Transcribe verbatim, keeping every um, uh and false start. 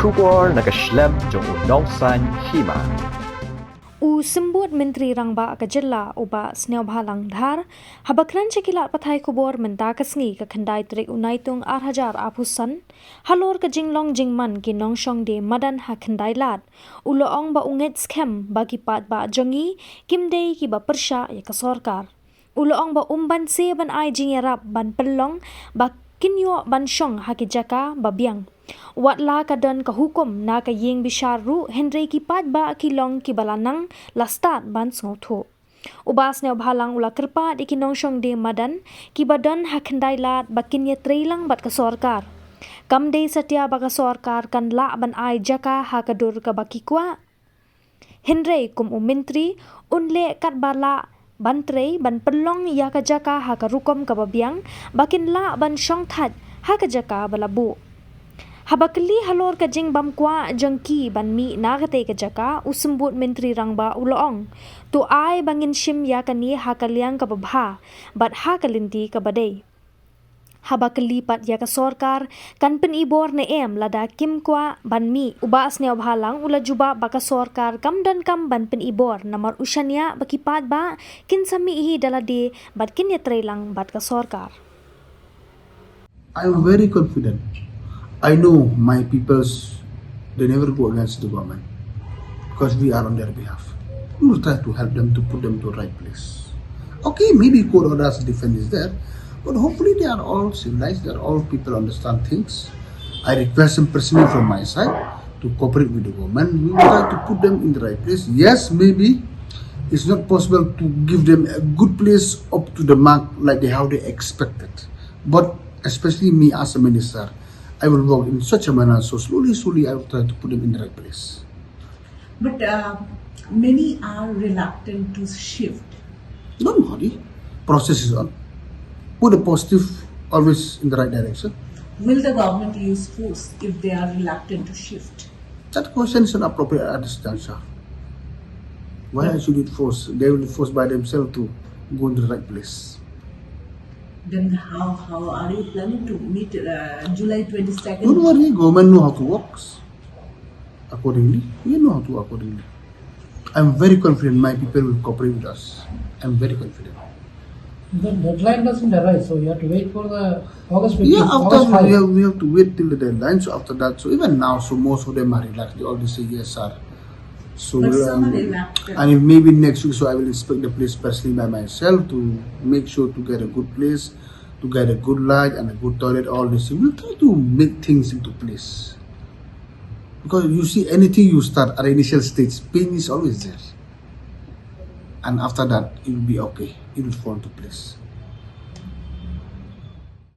Khubor na ka shlem jong u Nongsaiñ Hima. U Symbud Myntri Rangbah ka jylla u Bah Sniawbhalang Dhar, haba kren sha ki lad pathai khubor mynta ka sngi ka khyndai tarik u Naitung ar hajar arphew san, halor ka jinglong jingman ki nongshong die madan ha Khyndailad, u la ong ba u ngeit skhem ba ki paidbah jong ngi kim dei kiba pyrshah ïa ka sorkar. U la ong ba um banse ban ai jingïarap ban pynlong ba kin ïoh ban shong ha ki jaka ba biang. Wat la ka don ka hukum na ka ïing bishar ruh, hynrei ki paidbah ki long kiba la nang la stad ban sngewthuh. U Bah Sniawbhalang u la kyrpad ïa ki nongshong die madan kiba don ha Khyndailad ba kin ïatreilang bad ka sorkar. Kam dei satia ba ka sorkar kan lah ban ai jaka ha ka dur kaba ki kwah. Hynrei kum u myntri, un leh katba lah ban trei ban pynlong ïa ka jaka ha ka rukom kaba biang, ba kin lah ban shong thait ha ka jaka ba la buh. Haba kylli halor ka jingbam kwah jong ki ban mih na katei ka jaka, u Symbud Myntri Rangbah u la ong, to ai ba ngin shim ïa kane ha ka liang kaba bha bad ha ka lynti kaba dei. Haba kylli pat ïa ka sorkar kan pynibor ne em lada kim kwah ban mih, u Bah Sniawbhalang u la jubab ba ka sorkar kam donkam ban pynibor, namar u shaniah ba ki paidbah kin sa mih hi da lade bad kin ïatreilang bad ka sorkar. I am very confident. I know my peoples, they never go against the government because we are on their behalf. We will try to help them to put them to the right place. Okay, maybe court orders defense is there, but hopefully they are all civilized, they are all people understand things. I request them personally from my side to cooperate with the government. We will try to put them in the right place. Yes, maybe it's not possible to give them a good place up to the mark like they, how they expected. But especially me as a minister, I will work in such a manner so slowly, slowly I will try to put them in the right place. But uh, many are reluctant to shift. Don't worry, process is on. Put a positive always in the right direction. Will the government use force if they are reluctant to shift? That question is inappropriate at this juncture. Why I should use force? They will be forced by themselves to go in the right place. Then how, how are you planning to meet uh, July twenty-second? Don't worry, government know how to work accordingly. We know how to work accordingly. I'm very confident my people will cooperate with us. I'm very confident. The deadline doesn't arise, so you have to wait for the August fifteen. Yeah, after August we five. Have, we have to wait till the deadline. So after that, so even now, so most of them are relaxed. They always say yes, sir. So But we some are, are reluctant. And if maybe next week, so I will inspect the place personally by myself to make sure to get a good place, to get a good light and a good toilet. All this, we'll try to make things into place. Because you see, anything you start at the initial stage, pain is always there. And after that, it will be okay. It will fall into place.